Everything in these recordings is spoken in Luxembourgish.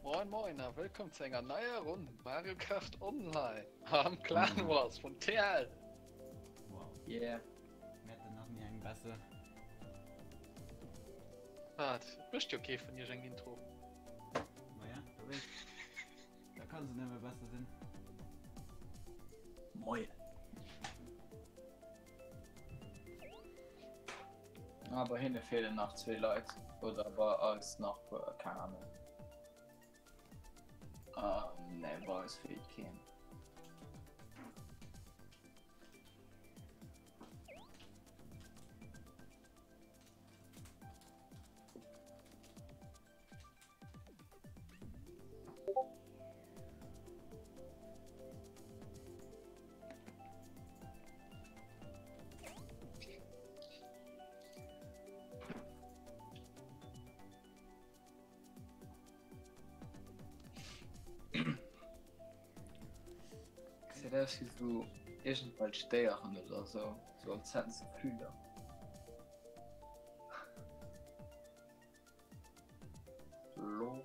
Moin moin a wëllkomm zu enger neier Ronn Mario Kart Online am Clan Wars vun TL. Wow. Yeah. Mir haten nach ni eng besser. Wat? Mécht jo kee vun iech eng Intro. Maja, du weess. Da kann se nëmme besser sinn. Moien. Ah, bei hinne feelen nach zwee Leit. Oder bei eis nach puer, keng Ahnung. Ähm, nee, bei eis feelt keen. Gesäit aus wéi sou iergendwelch Déieren oder sou, sou als hätten se Fühler. Lol.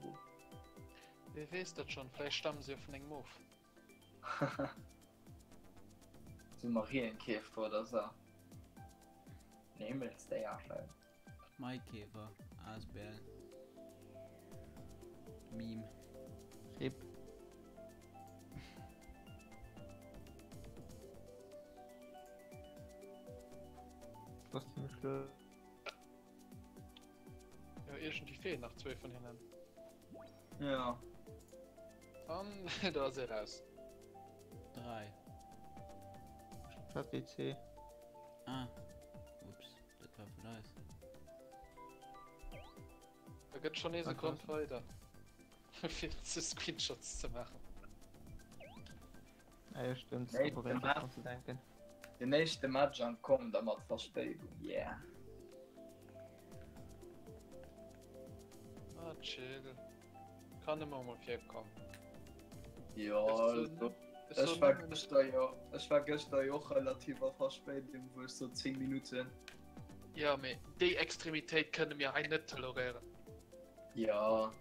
Wee weess dat schonn, vläicht stamme se jo vun engem of. Sou Marienkäfer oder sou. En Himmelsdéierchen. Maikäfer asbl. Meme. Rip. Das ass ziemlech blöd. Jo, iergendwéi feelen nach zwee vun hinnen. Ja. An do ass ee raus. 3. Wat WC? Ah. Ups, dat war vun eis. Da gëtt schon ee Ah, Sekonn krass. weider. Fir ze Screenshots ze maachen. Ah, ja, stimmt. Nee, Probieren gemacht. dran zu denken. Den éischte Match an komm da mat Verspéidung, yeah. Ah, chill. Kann ëmmer mol virkommen. Jo, also, ech war gëschter jo, ech war gëschter jo och relativ a Verspéidung, wou ech so 10 Minuten. Ja, mee déi Extremitéit kënne mir hei net toleréieren. Ja.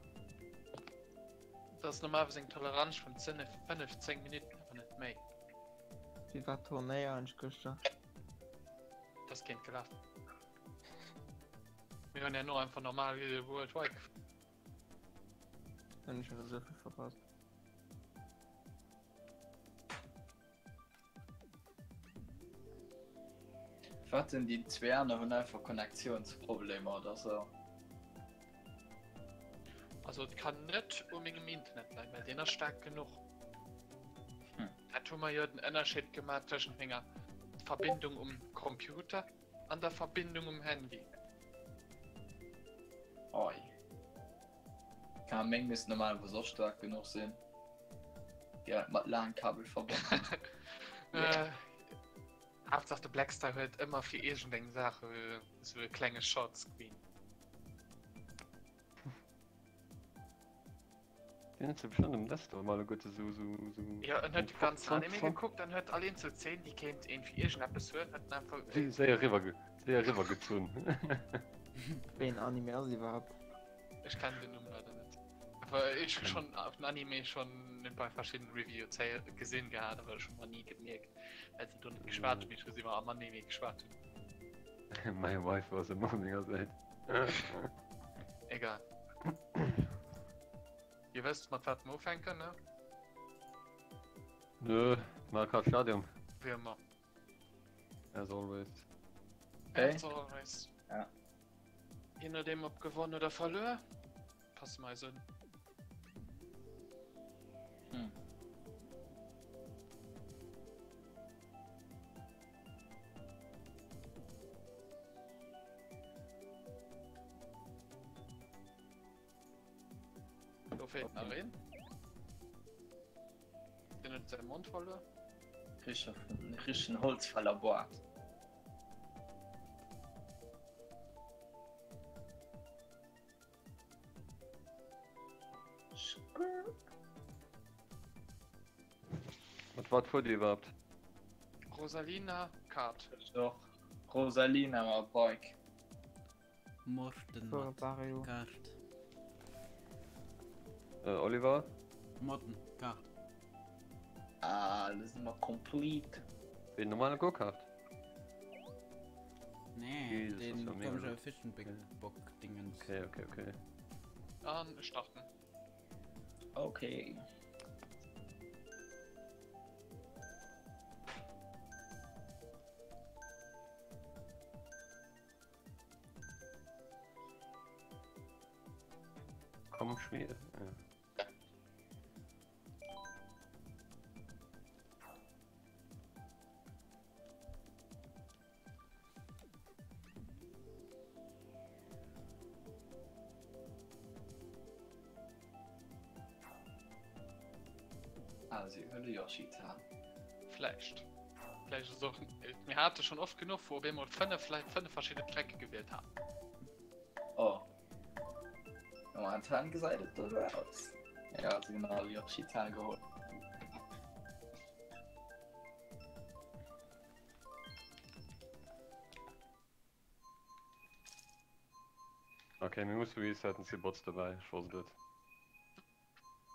Dat ass normalerweis eng Toleranz vun 10, 5, 10 Minutten, awer net méi. Wéi war d'Turnéier eigentlech gëschter? Dat ass géint gelaf. Mir hunn herno einfach normal World Wide gefuer. Hunn ech awer esou vill verpasst. Wat denn déi zwee aner hunn einfach Konnektiounsproblemer oder sou. Also et kann net u mengem Internet leien, well deen ass staark genuch. Hm. Dat hu mer jo den Ënnerscheed gemaach tëschent menger Verbindung um Computer an der Verbindung um Handy. Oi. Ja, meng misst normalerweis och staark genuch sinn. Ja, mat LAN-Kabel verbonnen. yeah. äh, Haaptsaach de Blackstar huet ëmmer fir iergendeng Saach esou e klenge Short Screen. Deen huet se bestëmmt um Desktop ëmmer alleguerte sou, sou, sou. Jo, en huet de ganzen Anime gekuckt an huet all eenzel Zeen, déi kéint een fir iergendeppes huelen, huet en einfach. Séier eriwwer, séier eriwwer gezunn. Wéi en Anime ass iwwerhaapt? Ech kennen den Numm leider net. Awer ech hu schonn den Anime schonn bei verschiddenen Reviews gesinn gehat, awer ech hu mer ni gemierkt, well se do net geschwat hunn, mee ech hu se iwwer am Anime geschwat hunn. My wife was a morning ass et. Egal. Dir wësst mat wat mer ufänken, ne? Nö, Mario Kart Stadium. Wéi ëmmer. As always. Okay. As always. Ja. Je nodeem ob gewonnen oder verluer, passe mer eis un. Hm. Do feelt nach een. Den huet säi Mond verluer. Richtegen Holzfällerboart. Mat wat fuert Dir iwwerhaapt? Rosalina Kart. Ech och. Rosalina mat Bike. Morten Fuere mat Barrio. Kart. Oliver? Motten, Kart. Ah, lo si mer complete. Wéi normale Go-Kart? Nee, Jesus, den das war mega komesche gut. Fishing Big Bock Dingens. Okay, okay, okay. An starten. Okay. Komm, Spiel. Ja. Ah, si huele Yoshi-Tan. Vläicht. Vläicht ass och, mir hate schon oft genuch, wou op eemol 5 Leit 5 verschidde Strecke gewielt haten. Oh. Momentan gesäit et esou aus. Ja, si hunn all Yoshi-Tan geholl. Okay, mir musse resetten, si Bots dobäi, ech wosst et.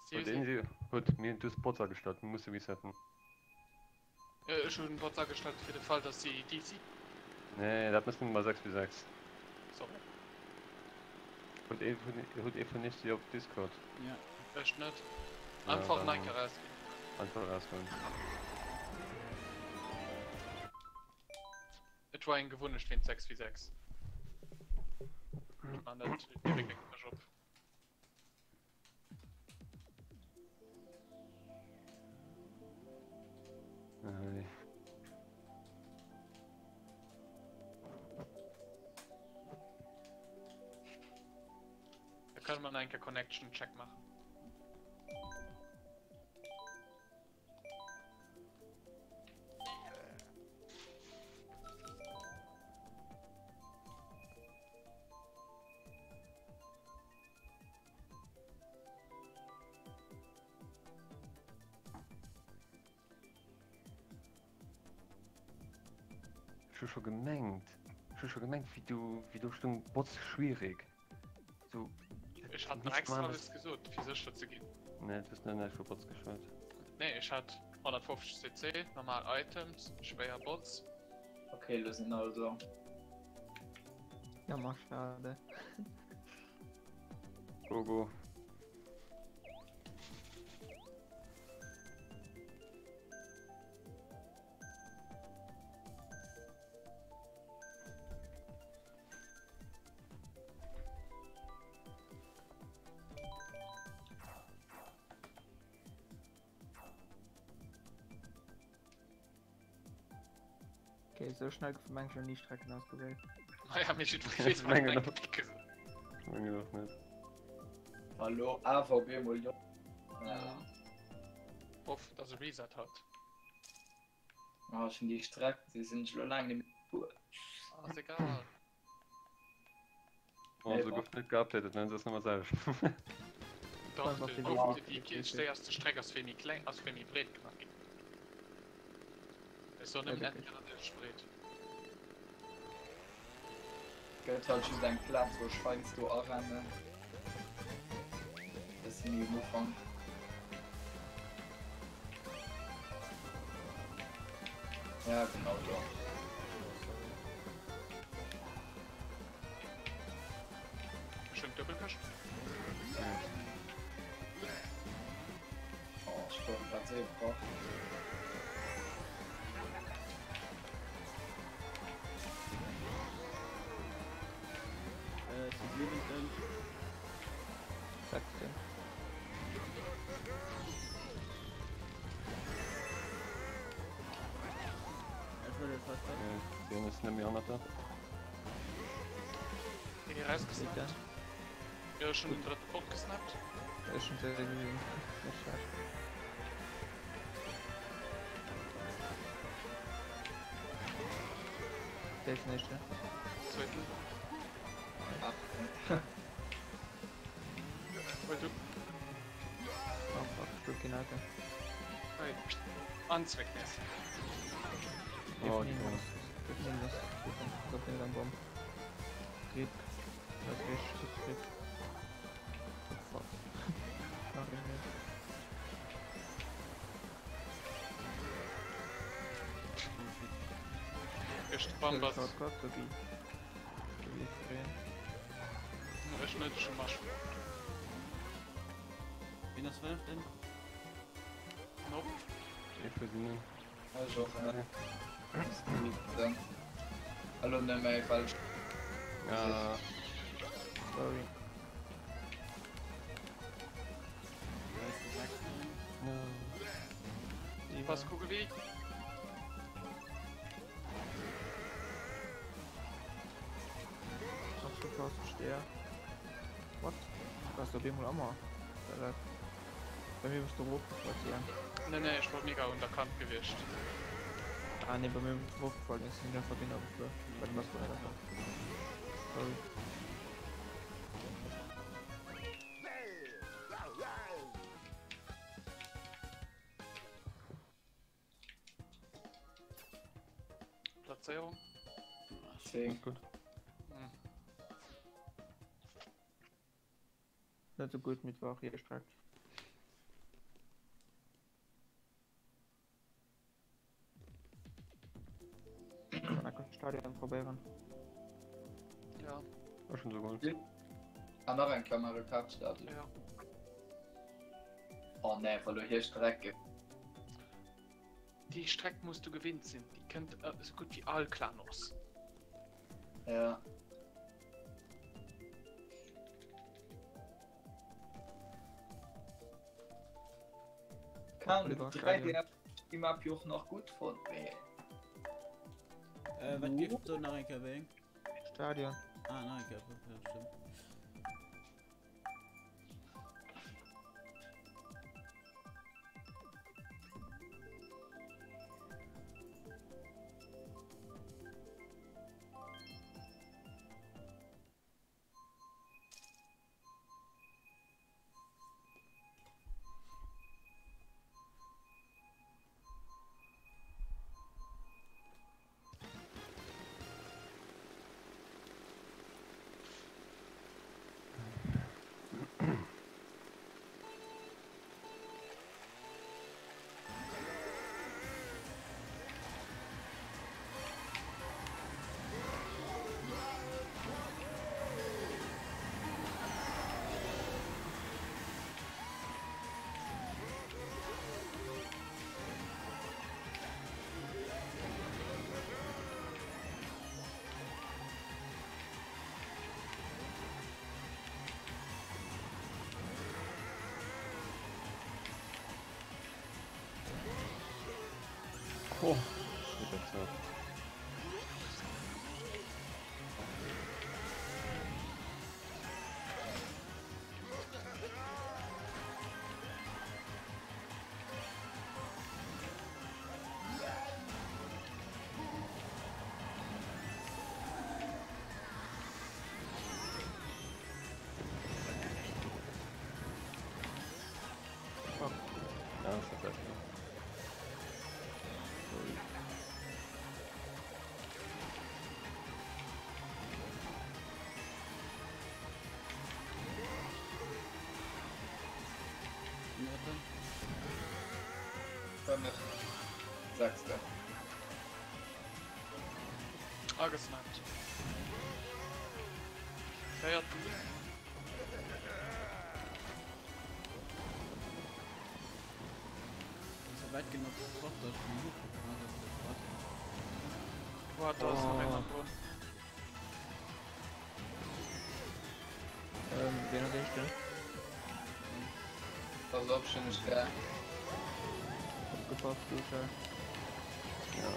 Si Huet si. een si huet mir hunn dus Bots agestallt, mir musse resetten. Ech hunn Bots agestallt fir de Fall dass si DC. Nee, dat méchs nëmme bei 6 v 6. Sorry. Huet ee vun huet ee vun iech si op Discord? Ja. Ech net. Ja, Einfach dann Nike erausginn. Einfach erausgoen. Et war eng Gewunnecht wéint 6 v 6. Ech man dat direkt mech op. Ei. Da kann man enke Connection Check machen. Ech hu scho gemengt, ech hu scho gemengt, wéi du, wéi do stung Bots schwierig. So, Ech hat nach extra alles gesot, fir sécher ze ginn. Nee, du hues net näischt vu Bots geschwat. Nee, ech hat 150 CC, normal Items, schwéier Bots. Okay, lo sinn all do. Ja, ma schade. Go, go. Okay, sou schnell goufe meng schon nie Strecken ausgewählt. Naja, mir jiddweree weess, wat Mengen eng och. Picke sinn. Mengen och net. Hallo, awer op eemol jo. Ja. Hoff, dass e Reset hat. Ah, ech hunn déi Streck, déi sinn ech lo laang net méi gefuer. Ass egal. Oh, se gouf net geupdatet, ne? Se ass nëmmer selwecht. Doch, Einfach de, déi oh, Wii déi, déi, déi erste Streck ass vill méi kleng, ass vill méi breet gemaach ginn. Ech soen nëmmen Ja, entweder natierlech breet. Gëtt halt just eng Plaz, wou ech heiansdo arennen. Bëssi méi um Ufank. Ja, genau do. Ech hunn d'Duebelkëscht. Oh, ech gouf grad esou gebrach. Äh, zu 17. 16. Ech wëll et fast weg. Ja, den ass net méi hannert der. Ginn déi rausgesnappt? Jo, ech hunn den drëtte fortgesnappt. Ech hunn se gesinn. Net schlecht. Der ist nicht, ne? Zweiten. Ah, Well du. Oh fuck, ich will kein Item. Hey. An zweck nees. Oh, die Nehmen Bombe. das. Wir nehmen das. Ich glaube, den Bomb. Rip. Das ist richtig RIP. Oh fuck. Gëscht Bambas. Ech net schon mal. Wien ass fënneften? Nope. Ech weess et net. Ech och net. Elo net méi, well ech. Ah. Sorry. Wer ist der Sechste? No. Pass Kugewi. Steer. What? Warst du op eemol am Salat? Bei mir bist du erofgefall, Tian. Nee, nee, ech war mega un der Kant gewiescht. Ah nee, bei mir bist du erofgefall, ech sinn einfach genau gefuer. Bei dem warst du weiter. Sorry. Platzéierung? 10. Gut. Hm. Net sou gutt, mee et war och hir Streck. Kann enker Stadion probéieren. Ja. War schon so gut. Ah, nach eng Kéier Mario Kart Stadion. Ja. Oh nee, well lo hir Strecke. Déi Streck muss du gewinnt sinn, déi kënnt äh, esou gutt wéi all Klanos. Ja. Kann Oliver 3D Stadion. déi Map jo och nach gutt fonnt, mee. Äh, wat géif do nach eng Kéier wéi eng? Stadion. Ah, nach eng Kéier, ja, stimmt. Oh, mit der Zeit. Fuck. Ja, das ist echt. Sorry. Dritten? Fënnef. Sechste. Agesnappt. Véierten. Ass e wäit genuch fort, dass ech en ukucken kann, dat ass de Quatsch. Boah, da ass nach Oh. een dran. Ähm, wien ass éischten? Pass op, ech hunn dech gär. Opgepasst, Luca. Ja.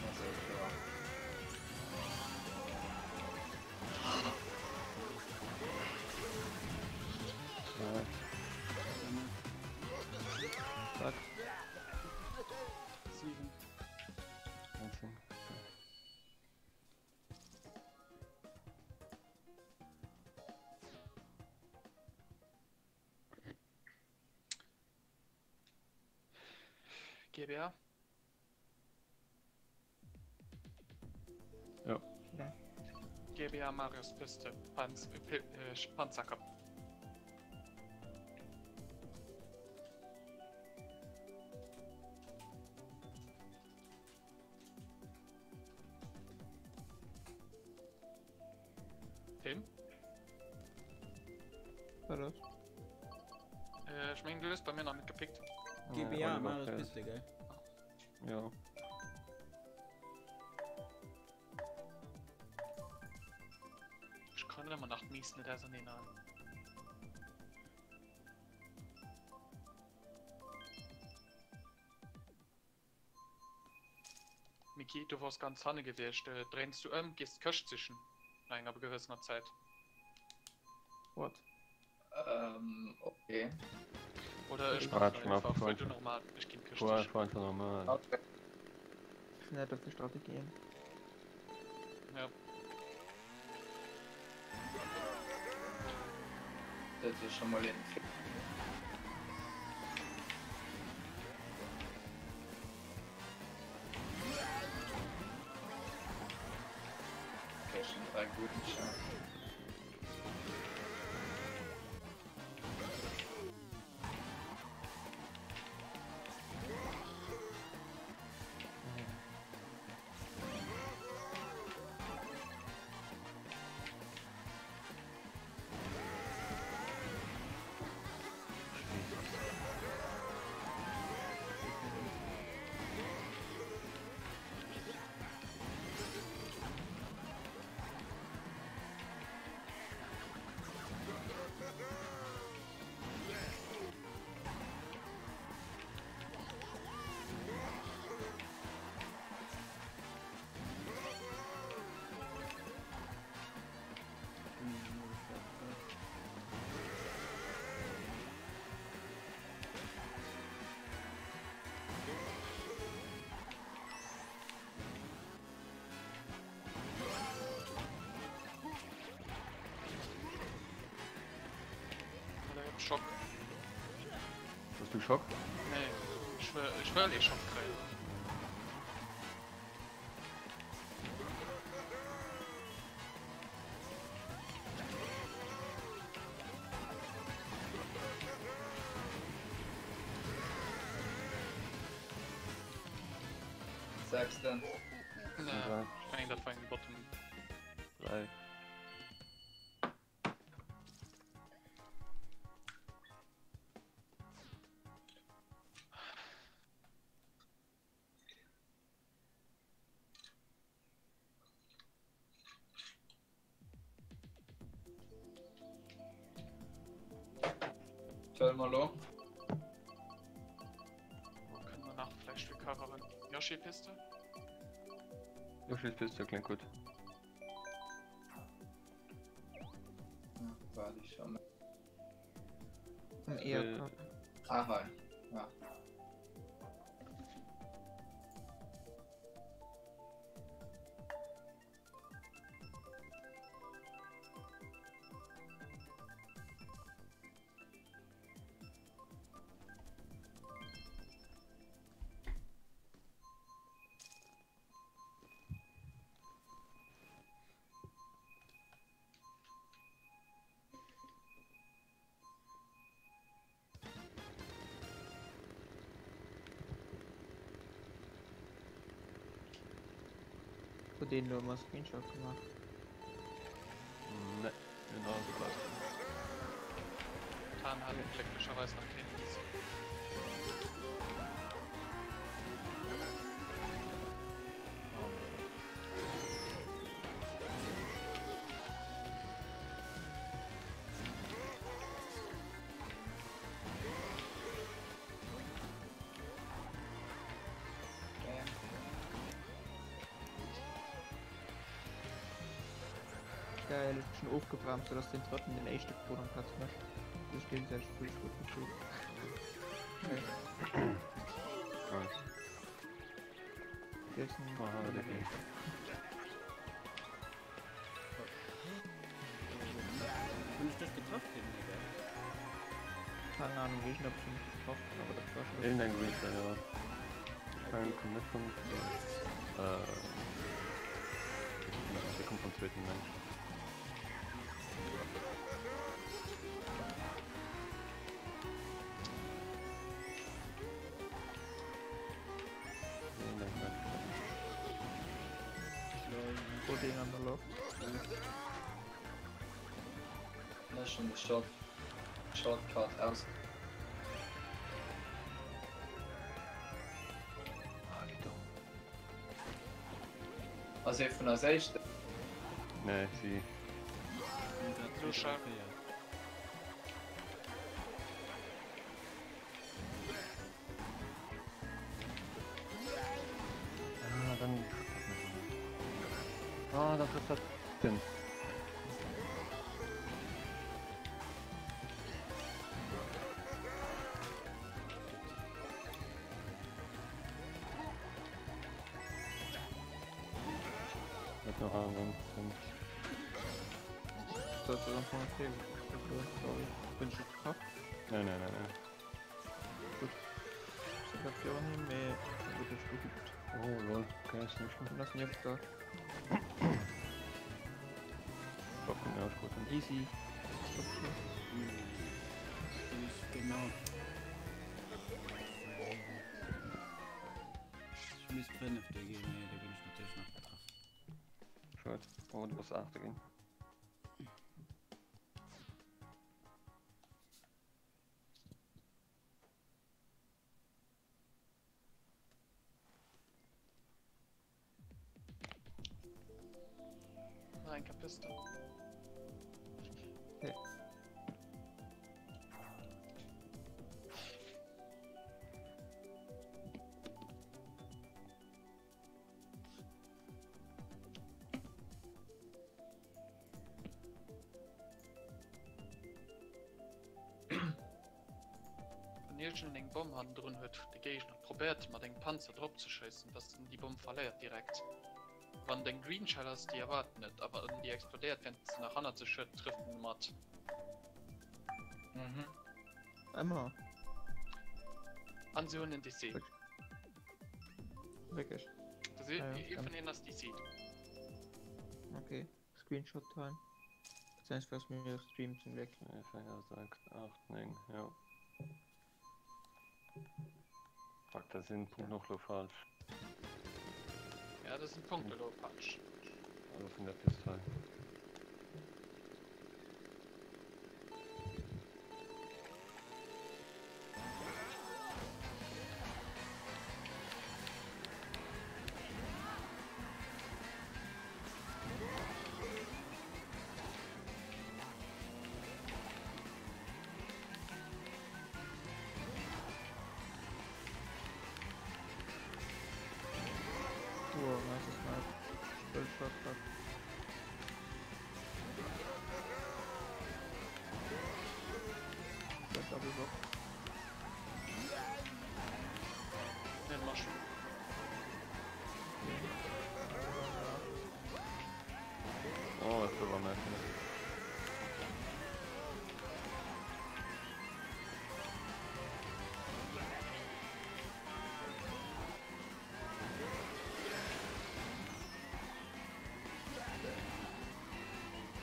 Also, ja. Ja. Fuck. 7. 19. GBA. Ja. Ja. GBA Marios Piste, Panz Panzerkapp. Tim? Wat ass? Äh, ech mengen du hues bei mir nach net gepickt. GBA Marios Piste, gell? Ja. Ech kann ëmmer nach d'Mies net auserneenhalen. Micky, du wars ganz hanne gewiescht. Dréins du ëm, gees d'Këscht sichen no enger gewëssener Zäit. What? Ähm, okay. Oder ech maachen einfach, fuer du normal, ech ginn d'Këscht sichen. Fuer einfach normal. Okay. Sinn net op de Strategien. Ja. Dat ass schon mal een. Okay, schon drei guten Chancen. Schock. Hast du Schock? Nee, ich will, ich will eh Schock kriegen. Sechsten. Nee, ich mengen dat war eng Bottom. 3. Stell mal lo. Können wir nach vielleicht recoveren. Yoshi-Piste? Yoshi-Piste klingt gut. War ich schon. Am Eher. Ah, hi. Ja. Huet een elo emol Screenshot gemaach? Ne, genau so passt. Tan hat glécklecherweis nach keen Easy. Geil, ech bin schon ofgebremst, sodass den drëtten den éischte Krut am Platz mécht. Sech géigesäiteg voll gutt gefühlt. Nice. Aha, der geht. Hunn ech dech getraff, Tim? Nee, gell? Keine Ahnung, wéi ech ob ech mech getraff hunn, awer dat war schon. Irgendein Greenstein, ja. Ich meine, kommt net vum. Äh. Der kommt vom zweiten Mensch. Pudding an der Loft. Ech hunn de Short Shortcut aus. Ah, wéi domm. Ass ee vun eis éischten? Nee, si. Lusha. Ah, dann trifft das nicht. Ah, dann trifft das den. Mit noch anderen. Das ist am Anfang okay. Sorry. Bin ich getroffen? Nein, nein, nein, nein. Gutt. Ech dat virun him, mee huet mech gehookt. Oh lol, okay, ist nicht schlimm. Lass nieft da. Doch, genau, ist gut. Easy. Genau. Ech misst fënnefte ginn, mee da ginn ech natierlech nach getraff. Schued. Oh, du bass aachte ginn. Nach eng Kapiste. Okay. Wann iergend eng Bomm hannendrun huet de Géigner probéiert mat engem Panzer drop ze schéissen, dass en déi Bomm verléiert direkt. Wann et eng Green Shell ass, déi erwaart en net, awer en déi explodéiert während se nach hannert sech huet, trëfft en mat. Mhm. Emmer. An se hunn en DC. Wierklech? Das ah, ja, ee vun hinnen ass DC. Okay, Screenshot time. Das was mir Stream zum Glück. 4, 6, 8, 9, ja. Fuck, da sinn Punkt noch lo falsch. Ja, das sind Punkte lo falsch. Also vun der Pist hei. Oh, nice snipe. Voll Shortcut. Der Double Box. Den Mushroom. Oh, das war nice.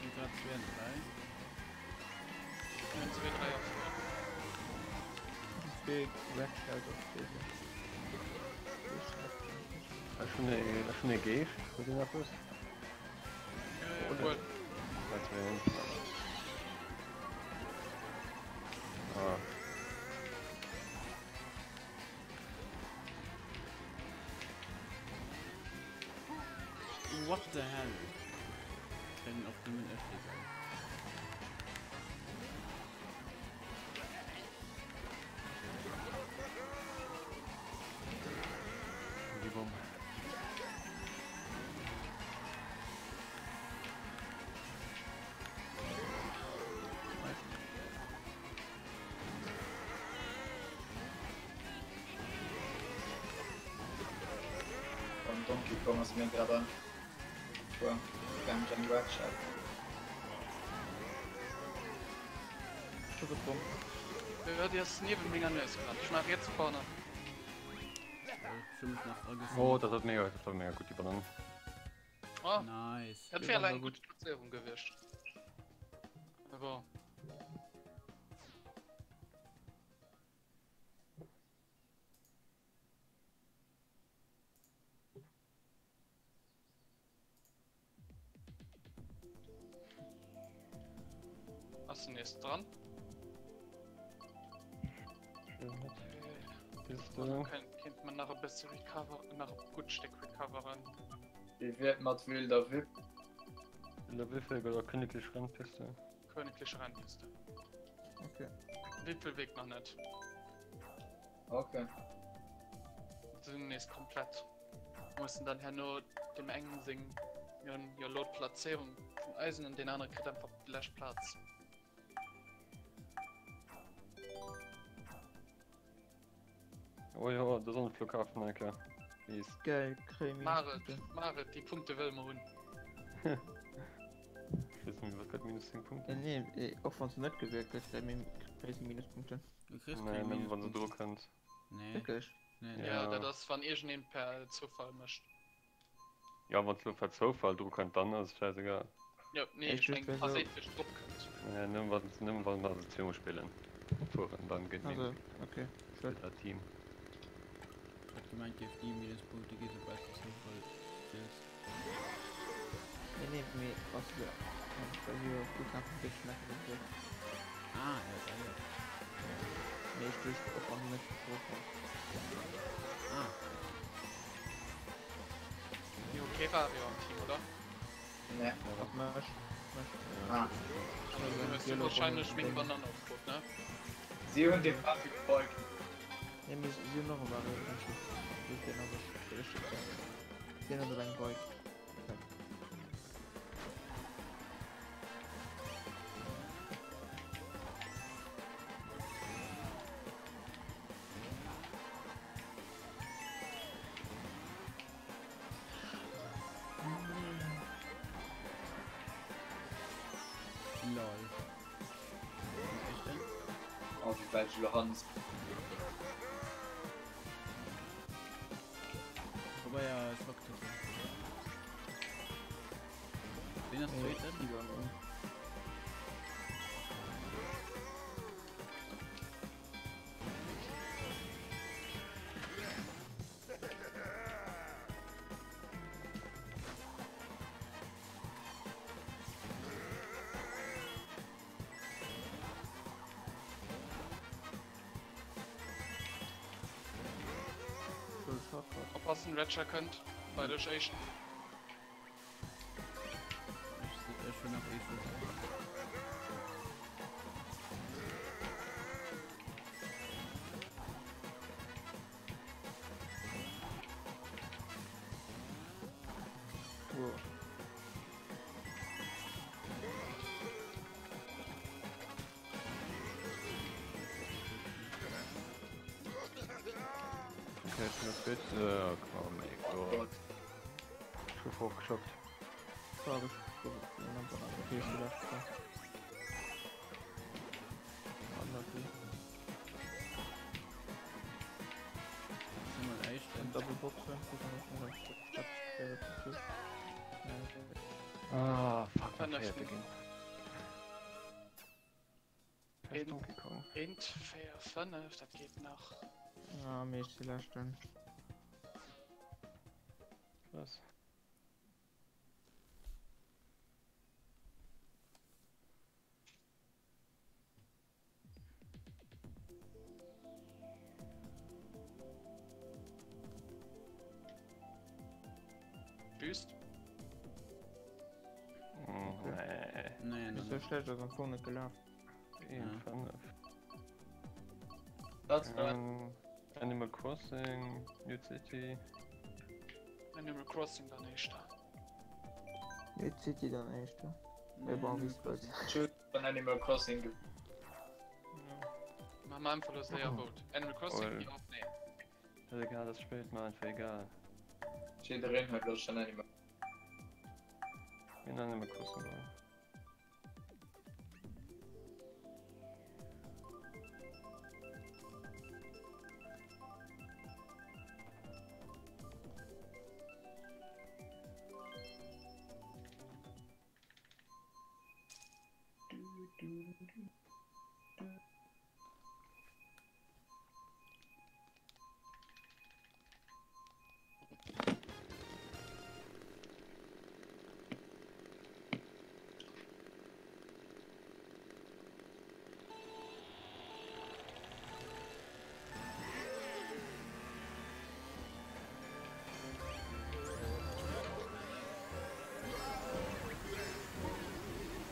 Bin grad 2 an 3. 1, 2, 3 auf 4. Red Shells op 4. Ech hunn e, ech hunn e Geescht, huet een eppes? Oder? 3, 2, 1. Ah. What the hell? Können auf dem Öffentlich sein. Die Bombe. Beim Donkey Kong ass mir grad an gaang eng Workshop. Ja, déi ass niewent menger Nues gelant. Ech maach riets Corner. Oh, dat huet mega, dat war mega gutt, déi Banann. Oh, Nice. dat wär eng gutt Platzéierung gewiescht. Mais bon. Ass den nees dran? Kéint man nach e bësse recover nach e gutt Stéck recoveren. Wéi wier et mat Wilder Wipp? Wilder Wiffel oder Königlich Rennpiste? Königliche Rennpiste. Okay. Wipfelweg nach net. Okay. Sinn nees komplett. Mussen dann herno dem engen seng jo lo d'Plazéierung vun eisen an deen anere kritt einfach déi lescht Plaz. Oh jo, do ass en Flughafen eng Kéier. Please. Geil, kréie Maach et, maach et, déi Punkte wëlle mer hunn. Kriss du wat grad minus 10 Punkte? Nee, nee, och wann se net gewielt gëtt, kréie se Minuspunkten. Du kriss Nee, keng nëmmen wann se dru Minuspunkte. kënnt. Nee. Wierklech? Nee, nee. Ja, dat ass wann iergendeen per Zoufall mécht. Ja, wann lo per Zoufall dru kënnt, dann ass et schäisegal. Jo, nee, ech mengen versehentlich drop kënnt. Nee, nëmmen wann, nëmmen wann mer se zesumme spillen, fueren, dann gëtt Also, okay, schued. dat Team. Ech hat gemengt, géif ni Minuspunkte gi soubal s de Zoufall wiels. Nee, nee, mee wann s de bei jo Flughafen wierklech maachen, dann wier. Ah, ja, da jo. Mee ech duecht och wann net dru kënnt. Ah. Jo, kee Vario am Team, oder? Nee. Ass mech. Mech. Ah. Du hues du wahrscheinlech meng Banann opkrut, ne? Si hunn dem Vario gefolgt. Nee, mee si hunn och e Vario am Team. Dofir nach ech fir richteg ze. Si hunn och eng Bike. Lol. Echt denn? Oh, wéi wäit ech elo hannen. Probéier Schock ze kréien. Ween ass zweeten? Oppassen, Ratcher kënnt bei dech éischten. Ech hunn nach ee Schuss. Okay, ich bin das Bild. Äh, oh mein Gott. Ich bin hochgeschockt. Ah, fuck, Dann mein öffnen. Pferd gehen. Eent, Donkey Kong. 1, 4, 5, dat geet nach. Ah, mee ech si leschten. Was? Wüst? Mm, nee. Nee, Net sou schlecht, ass am Fong net gelaf. Een, 5. Dat war. Ähm, Animal Crossing, New City. Animal Crossing dann éischter. New City dann éischter. Nee, bon, wéi s de wëlls. Ech hunn an Animal Crossing ge. Maache mer einfach elo séier Vote. Animal Crossing, jo, nee. Ass egal, das Spill ist mir einfach egal. Jiddereen huet elo schonn Animal. Mir hunn Animal Crossing geholl.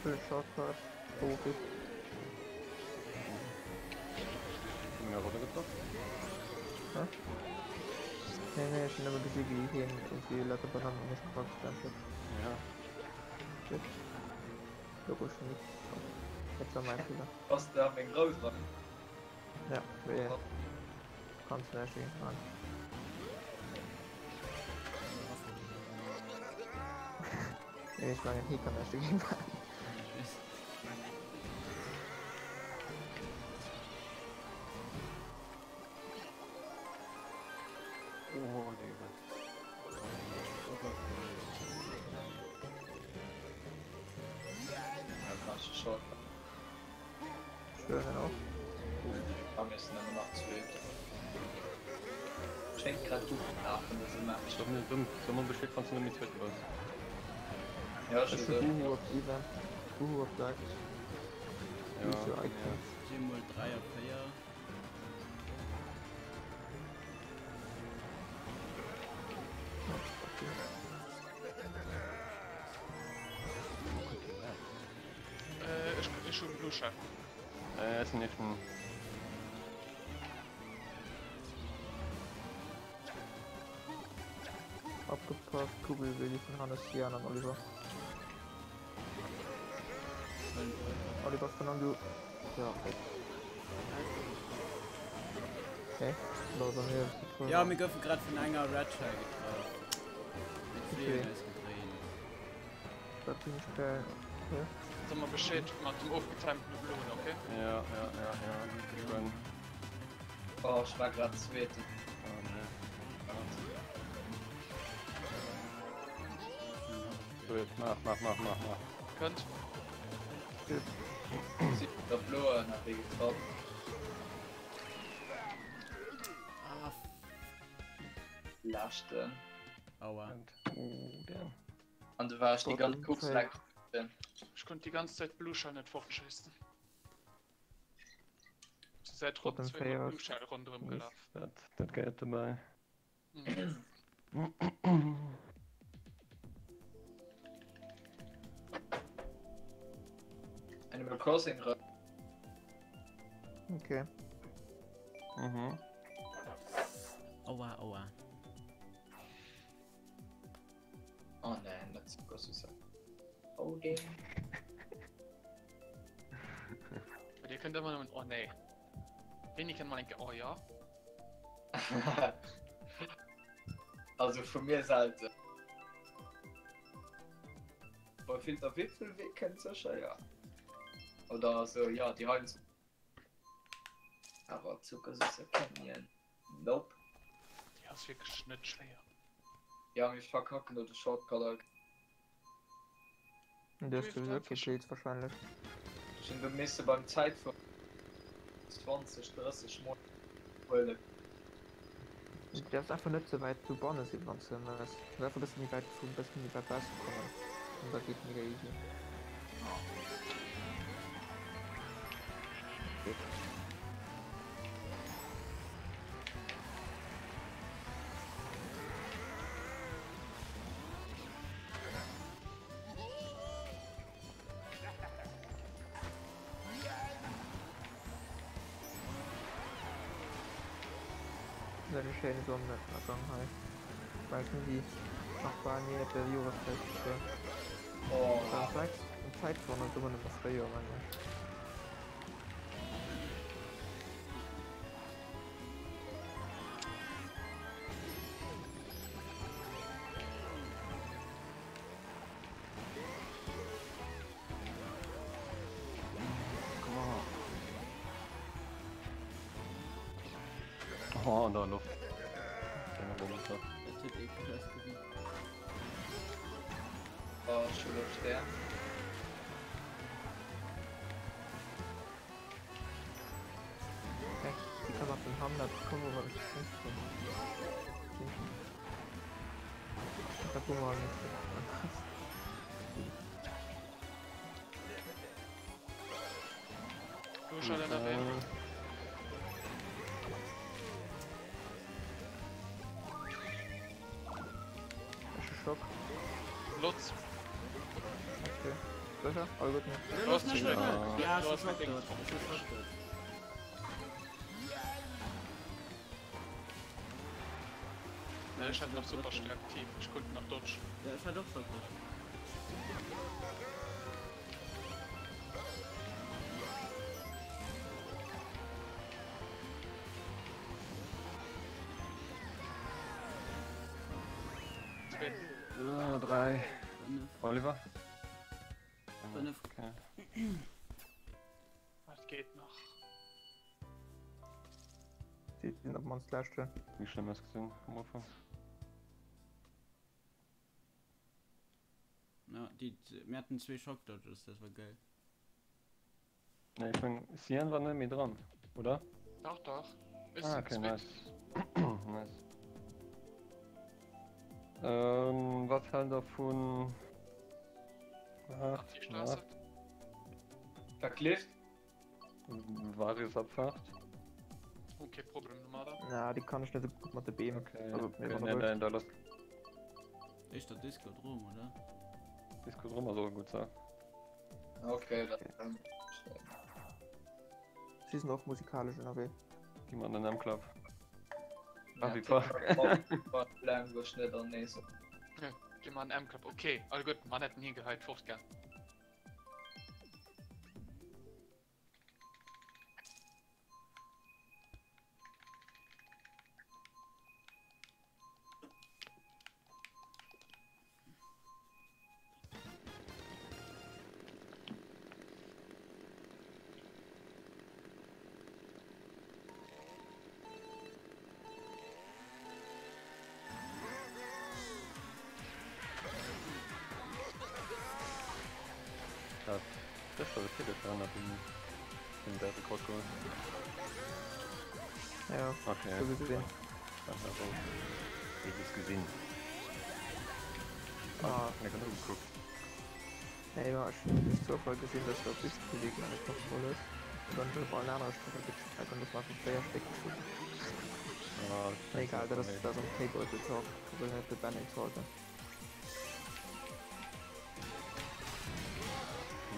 Huelen Shortcut. Oh, rip. Hun mir eronder getraff? Hä? Nee, nee, ech hun nëmme gesi wéi hien iergendwéi lauter Bananen an mech eragespammt huet. Ja. Rip. Logesch net. Dat war mäi Feeler. Bass de a meng Rout ran? Ja, mee kanns näischt dogéint man. Nee, ech mengen hie kann näischt dogéint man. Oh, Digga. Oh Gott. Ja, kannst du schon. Schwören och. A mir sinn ëmmer nach zweet. Schéngt grad gutt ze lafen dëse Match. So mol Bescheed wanns du net méi zweete bass. Ja, ech Ech hu hu se. Buhu op 7, Buhu op 6. Ja, Use your ja. icons. Si mol 3 op 4. Oh, fuck you. Äh, ech, ech hunn Blue Shell. Äh, ech sinn éischten. Opgepasst, Kugel will ich von Hannes, Jan an Oliver. Oliver Fernando. Ja, okay. Hä? Lol, bei mir ist die voll. Ja, mir goufe grad vun enger Red Shell getraff. Mir Okay. fleeën eis gedréint. Dat bin ich geil. Okay. Sag mal Bescheed mat dem ofgetimten Bloen, okay? Ja, ja, ja, ja. Geschwënn. Oh, ech war grad zweeten. Oh, nee. So, jetzt mach, mach, mach, mach, mach. Kënnt. Si der bloer ënnerwee getraff. Ah, f Leschten. Aua. Oh, damn. An du war ech déi ganz Bottom Course Feld. laang zweeten. Ech konnt déi ganz Zäit Blue Shell net fortschéissen. Se säit Ronn Bottom 2 mat Feld. Blue Shell ronderëm gelaf. Dat, dat gehéiert dobäi. Mhm. Animal Crossing rëm. Okay. Mhm. Aua, aua. Oh nein, net Zuckersüßer. Oh damn. Bei dir kënnt ëmmer nëmmen oh nee. Wéini kënnt mol eng Kéier oh ja? Also vu mir selten. Bei Filter Wipfelwee kënnt sécher ja. Oder sou ja déi Heinz. Awer Zuckersüßer Canyon. Nope. Déi ass wierklech net schwéier. Ja mee ech verkacken do de Shortcut alt. Du hues souwisou kee Pilz wahrscheinlech. Ech hunn do misse beim Zäitfueren 20, 30 mol huelen. Du däerfs einfach net ze wäit dobanne sinn wann s de mëss. Du muss einfach e bësse méi wäit vu bësse méi wäit bausse kommen an da geet mega easy. Geet. Sou eng schéin Sonnenënnergang hei. Weiß net wéi nach bal nie der Joreszäit zuvor. Oh. Am Zäitplan ass ëmmer nëmme Fréijoer mengen ech. Oh, an der Luft. Runter. Dat huet eklech ausgesinn. Oh, ech hu lo Stär. Hä? Wie kann man den Hamlet kommen, wo ich 15? Ich hab Hunger nicht. Du schon ënnerwee. Ech hu Schock. Lutz. Okay. Sécher? Alleguerten? Los, schnell, schnell, schnell! Ja, ech hu Schock dot. Ech hu Schock dot. Ech hat nach super staark Team. Ech konnt nach dodgen. Ja, ech hat och Schock dot. So, 3. Oliver? 5. Okay. Dat geet nach. Si sinn op mannst leschte. Wéi schlëmm ass gesinn am Ufank? Ja, déi, mir haten zwee Shock Dodges, dat war geil. Nee, ich mein, Cyan war net méi dran, oder? Dach, dach. Ech Ah, sinn okay, zweet. nice. nice. Ähm, wat hält der vun 8, Die Straße. 8, Verklift? Varisabfahrt? Okay, Problem domadder. Na, déi kann ech net esou gutt mat de Beem. Okay, Also, okay, nee, wann nee, der nee, wëllt. da lass Éischter Discodrom, oder? Discodrom ass och eng gutt Saach. Okay, dann. Si sinn och musikalesch ënnerwee. Gi mer an den M-Club. Ja, Happy Park. Language net an nees. Gi mer an den M-Club. Okay, all gutt, mer hätten hingehäit fortgaang. Dat dëst ass et virgëschter ënnert dem dem Weltrekord goen. Ja, Okay. sou gesinn. Wéi hues gesinn? Ah. Mir ganz ugekuckt. Nee, ma ech hunn duerch Zoufall gesinn, dass de op Discmusik nach net opgeholl hues. An dann hues du op allen anere Strecke gecheckt an du hues mer einfach 4 Stéck geschriwwen. Ah, Mee egal, dat ass dat ass am Table Talk, do wëll net de Ben insulten.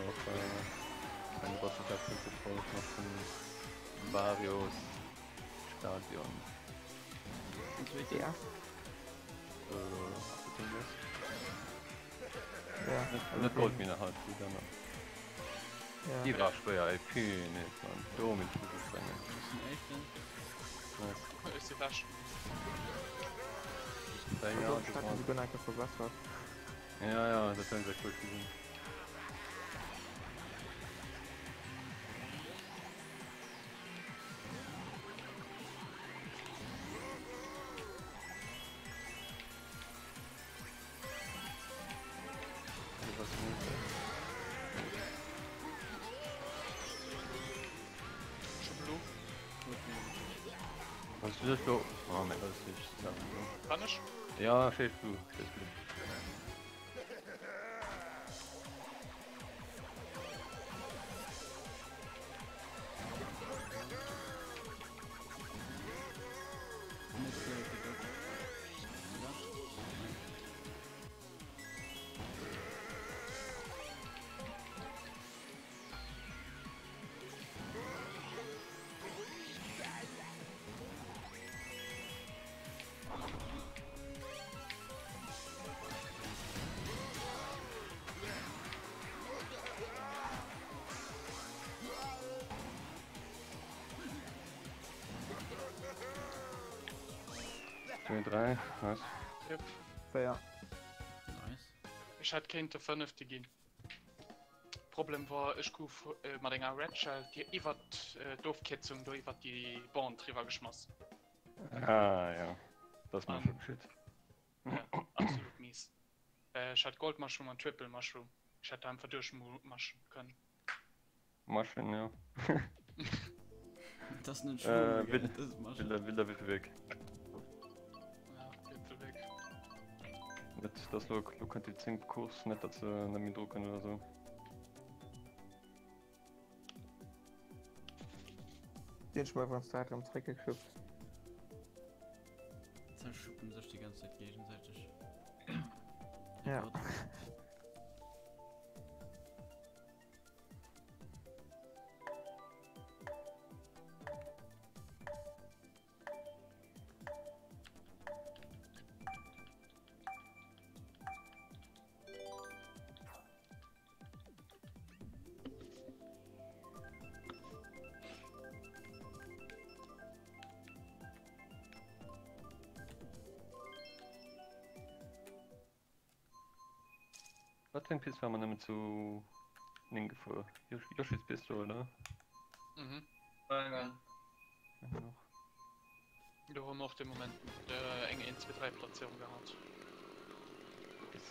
Och äh, eng Rotzeschätzung ze folgt nach vum Varios Stadion. Ja. Äh, hast du den gewusst? Ja. Net, net Goldmine halt, déi dann. Ja. Die war schwéier, ey, Penis, Mann. Do mit Fuß sprengen. Das ist ein echten. Nice. Ist die Wäsche. Ja, Ja, das das war- hat sogar einfach verbessert. Ja, ja, dat hunn se cool gesinn. Was du das lo? Oh, mein, das ist Kann ich? Ja, schéi du, schéi du. Zwei, drei, was? Yep. Fair. Nice. Ech hätt kéinte fënnefte ginn. Problem war ech gouf äh, mat enger Red Shell déi iwwer äh, d'Ofkierzung do iwwer déi Bande driwwer geschmass. Ah, ja. Das macht schon shit. Ja, absolut mies. Äh, ech hat Gold Mushroom an Triple Mushroom. Ech hätt einfach duerchmaschen können. Maschen, ja. Das ist net Äh, Schwumm, will- gell? Das ist Maschen. Wilder, wilder Wipfelweg. Ja, Wipfelweg. Net, das lo, lo könnt die 10 Kurs net, dass se net méi drucken oder so. Den schon mal von Zeit am Dreck geknüpft. Zerschuppen sech die ganze Zeit gegenseitig. Ja. Gott. Wat fir eng Pist ware mer nëmmen zu 9 gefuer? Yoshi's Bistro, oder? Mhm. Mengen. Mengen och. Do hu mer och de Moment eng 1, 2, 3 Platzéierung gehat. Yes.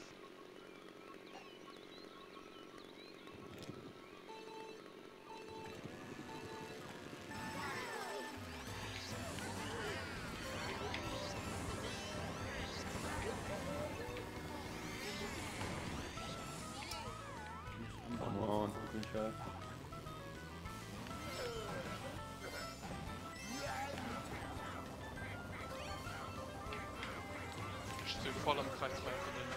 Come on, Michael. Ech si voll am Kreisfeier vun den.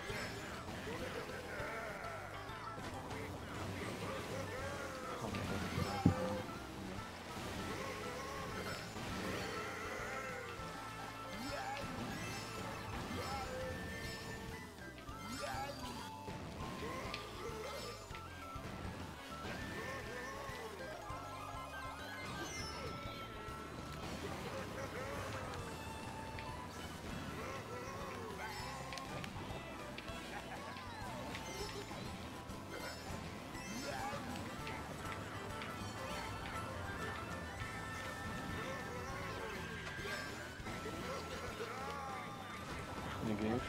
Mir géif.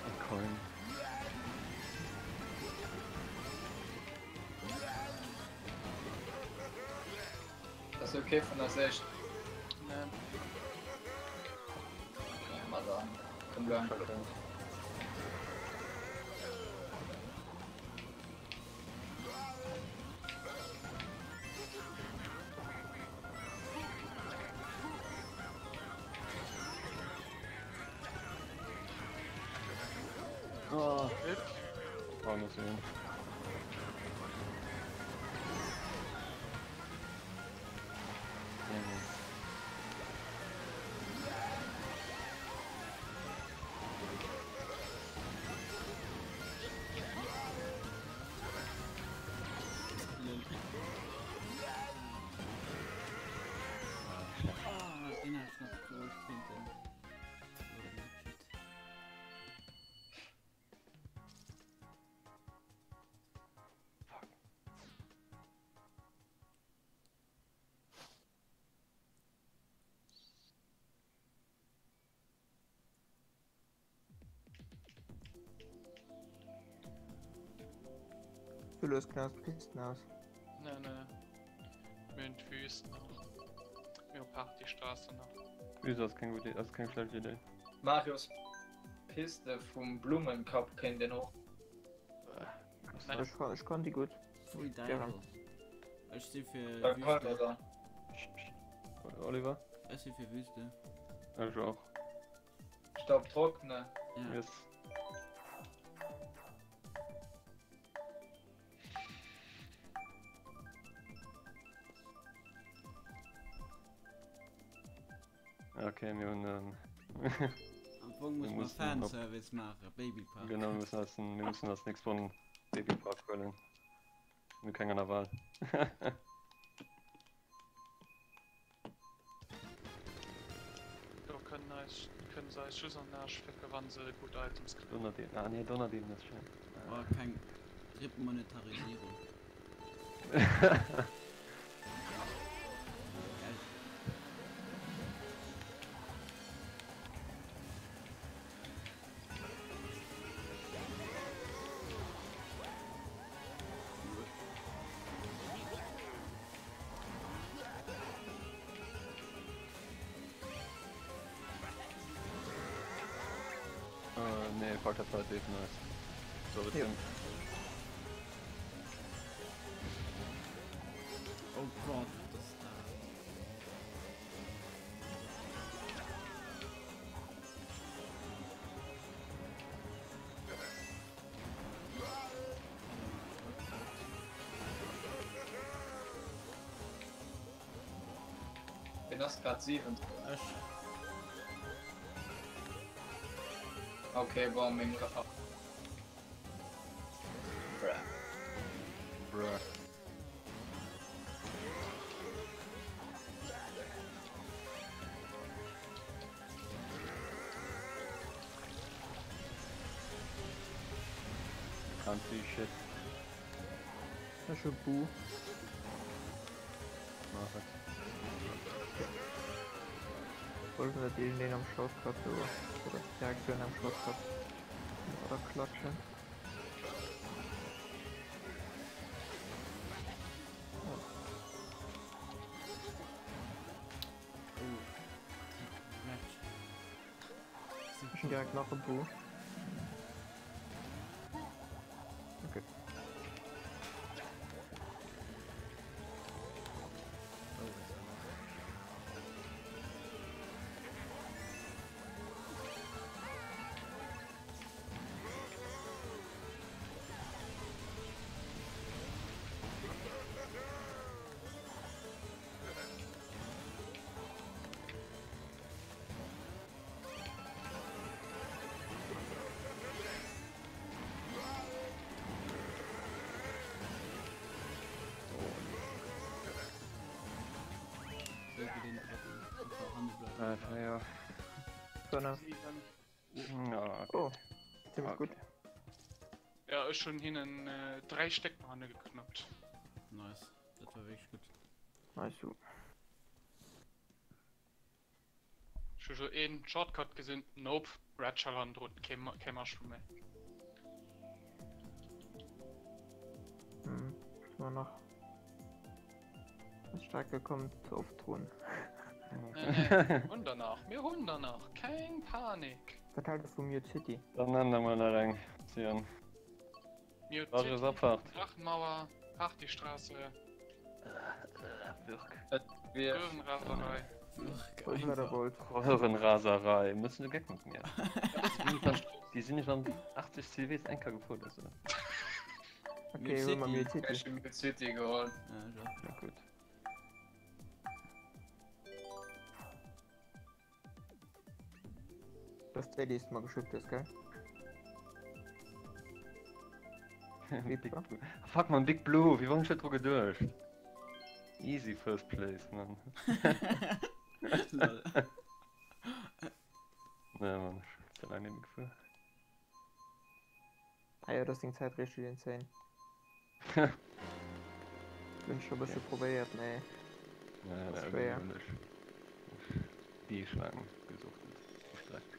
Eng Coin. Ass ok vun der Séicht. Nee. Okay, ma dann komm lo einfach un. Oh. War nur sehen. Ah, den hat ich noch geholt hinten. Oh, shit. Du löst genau Pisten aus. Nee, nee. Mir hunn d'Wüst nach. Mir hu Partystraße nach. Wüste ass keng gutt, ass keng schlecht Idee. Marios Piste vum Blummencup kéint een och. Ech, ech kann déi gutt. Pfui Däiwel. Ech si fir Da kann Wüste. oder? Oliver? Ech si fir Wüste. Ech och. Staubtrockene. Ja. Yes. Okay, mir hunn ähm, Am Fong muss Wir man müssen op- Fanservice maachen, Babypark. genau, wir müssen als wir müssen als nächstes von Babypark holen. Wir haben keine andere Wahl. Do kënnen eis kënnen se eis just an den Aarsch fécke wann se gutt Items kréien. Donnerdeen. Ah nee, Donnerdeen ass schön. Oh, keng Drip-Monetarisierung. Geld. Äh, nee, fuck, das war eben nice. So, Ja. bitte. Oh Gott, das da. Wien ass grad 7? Ech. Okay, bon, meng. Bruh. Bruh. Can't see shit. Ech hu Boo. Mach et. Wollt dat iergendeen am Shortcut do oder Direktioun am Shortcut oder klatschen. Ech hunn direkt nach e Boo. Okay. Oh, ziemlich gut. Ja, ech hunn hinnen 3 Stéck no hanne geknuppt. Nice, dat war wierklech gutt. Nice. Ech hu jo een Shortcut gesinn, nope, Red Shell hannendrun, kee kee Mushroom méi. Hm, immer nach. Das Strecke kommt oft run. Nee, nee, hunn der nach, mir hunn der nach, keng Panik. Wat hält der vu Mute City? Dann ännere mer nach eng Optioun. Mute War es City, Abfahrt. Drachenmauer, Partystraße. Wirk. Röhrenraserei. Röhrenraserei. Mëssen de Geck mat mir? Déi sinn nicht an 80 CWs enker gefuer oder so. Okay, hol mal Mute City. Ech hun Mute City geholl. Na gut. Das ist der, die du mal geschickt hast, gell? Big Blue. Fuck man, Big Blue, wéi wann ech net dru geduecht. Easy first place, man. Lol. Nee, man, ech ze laang net méi gefuer. Ah jo, dat ass deng Zäit richteg insane. Hunn scho bësse probéiert, mee ass schwéier. Deeg laang gesuchtet déi Streck.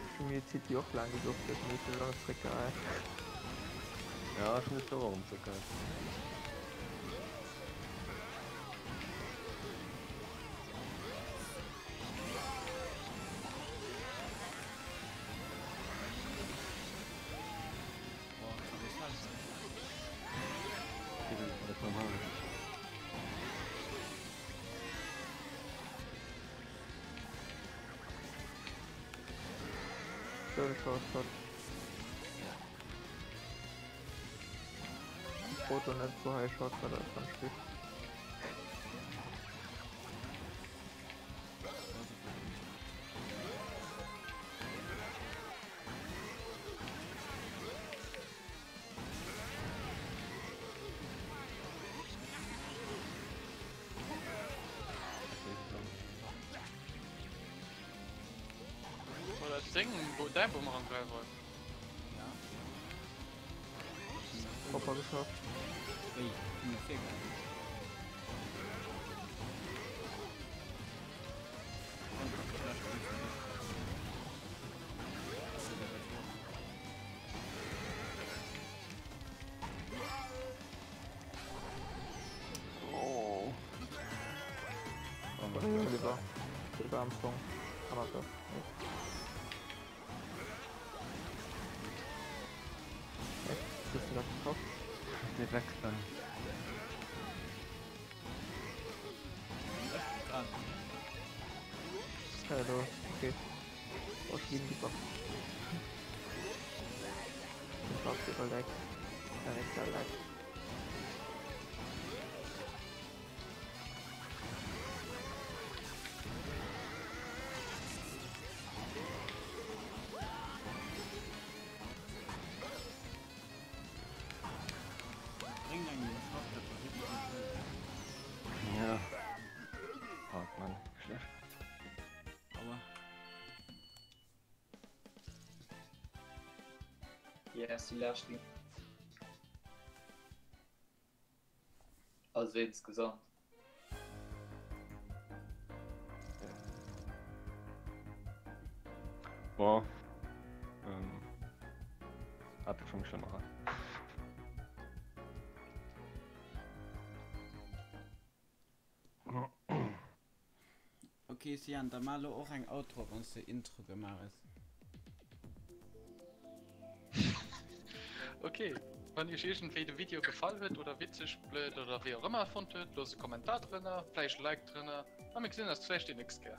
Ech hu Mute City och laang gesuchtet, mee ech hunn elo zréckgehal. Ja, ech hunn dech do och erëm zréckgehal. Shortcut. Foto net so high Shortcut ass ganz schlecht. War dat deng, däi Boomerang Driver? Ja. Hopper geschafft. Wéi? Hun mir virgehaen. Oh. Oliver. Oliver am Song. Amateur. Bist du da gekauft? Der wächst dann. Hallo, okay. Oh, schlimm, die Box. Ich glaub, sie überlegt. Ja, nicht erlegt. Bréngt engem den Shortcut awer wierklech net vill. Ja. Fuck, Mann. Schlecht. Aua. Yes, déi lescht ginn. Also insgesamt. Boah. Ähm. Hat schon schon noch. Ok Sian, da maach lo och eng Outro wanns de Intro gemaach hues. Ok, wann iech iergendwéi de Video gefall huet oder witzeg, blöd oder wéi och ëmmer fonnt huet, loosst e Kommentar drënner, vläicht e Like drënner a mir gesinn eis vläicht déi nächst Kéier.